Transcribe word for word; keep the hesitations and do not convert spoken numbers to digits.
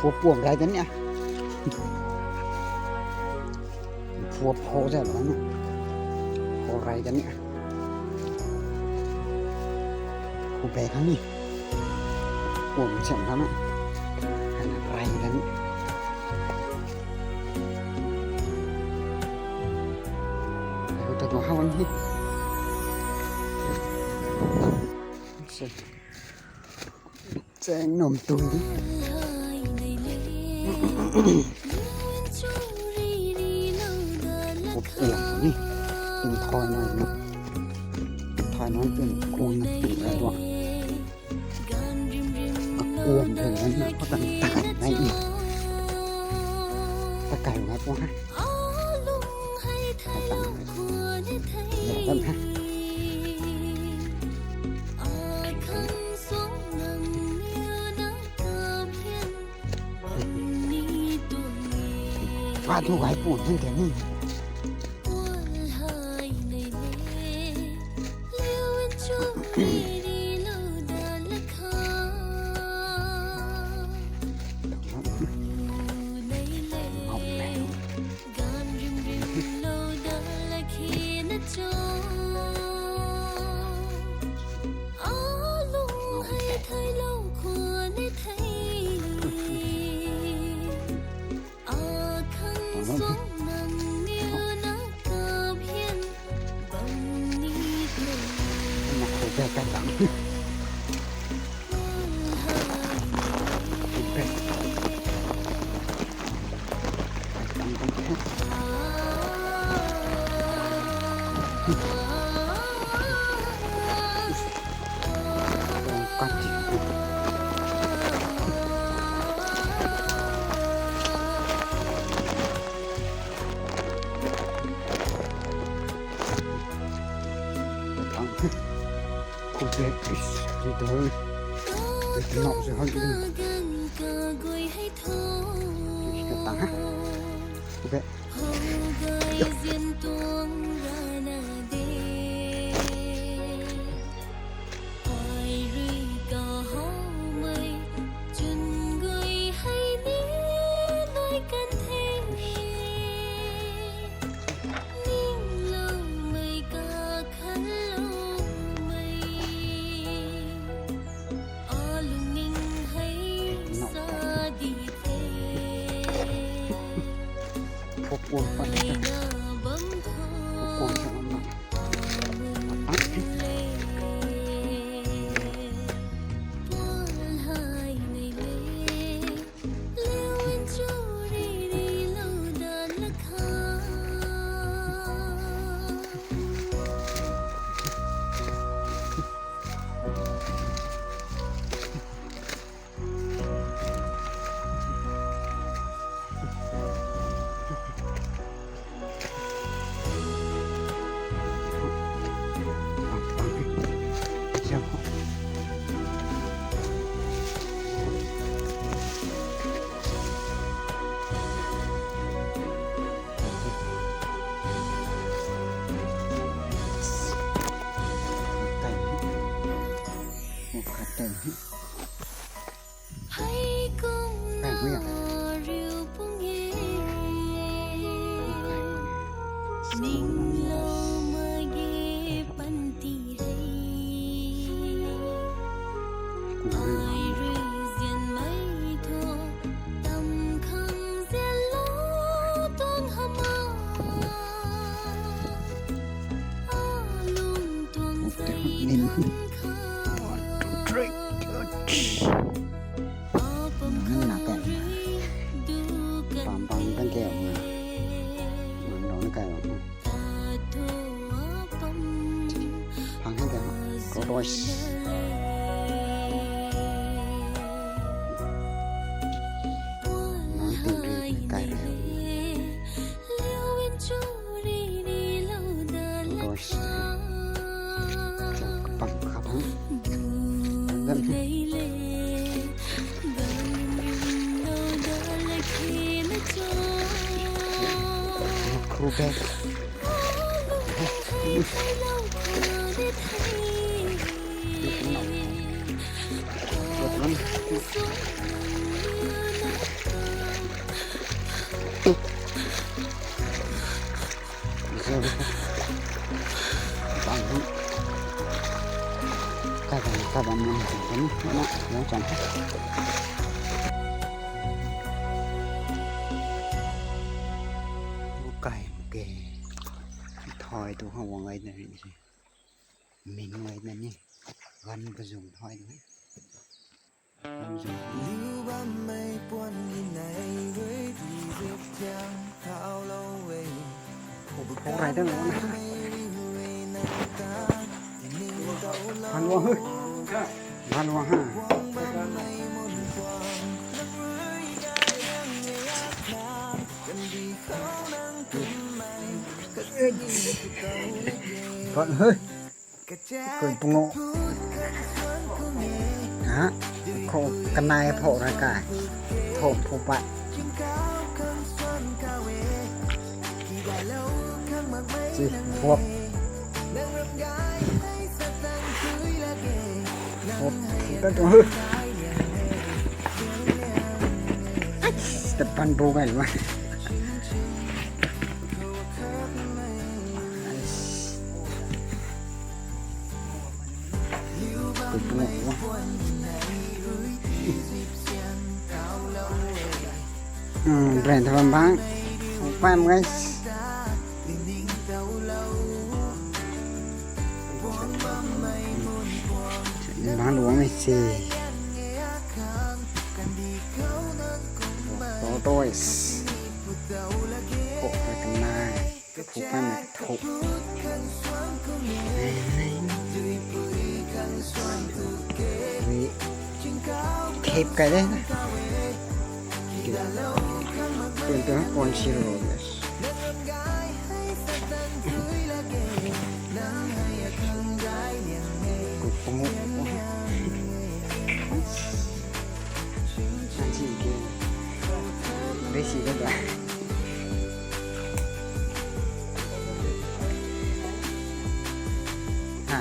Pua puam rai kan ni a. Pua pho zai lo na. Pho rai kan ni a. Khu pe khang ni. Puam siam khang na. Hana rai kan ni. Khu ta ko haw ni. Cheng nom tui di. Kut kuang ni. Tum thai nai na. Tum thai nai tum kuang na tum na tuang. Ka kuang thei na ni pa kan ta kan nai ni. Ta kai nai tuang ha. Ta kan nai. Ya kan ha. Pha thu gay pu thang tei ni. Khu bek is, di doi. Di doi nau se han di. Di ka ta ha. Khu bek. Phuak puam pat. Phuak puam pat. Hei kumna riu pung e, ningloumei ge panty hei. Ai rui zianmei thu tam khang zianlou tuang hamh a, a lung tuang sei khang kha. Nang na kai. Pam pam kan ke. Nang dong na kai. Hang hang kai. Ko doi. Nang ting ri kai re. Doi. Chak pam khap hang. Gan. Crew back. Problem. Bang hei. Kabam, kabam nang tang kan na, yang chan. Kai ke. Thai tu ha wang ai na ri si. Min ai na ni. Gan ka zung thai ni. Khou rai dang na. Ban luang hei. Ban luang ha. Ban hei. Kui pungu. Ha? Khou kanai phou ra kai. Phou phou pat. Chi, buak. Buak, buak ta tu. Ai, ta pan bu kai lua. Brand tha bam bang. Pam guys. Bang luang ni si. Tortoise. Kho ka nai. Phu pan na tho. Ri. Khep kai de na. Twenty one point zero. Kukumu. Nanti ke. Besi ke ba. Ha.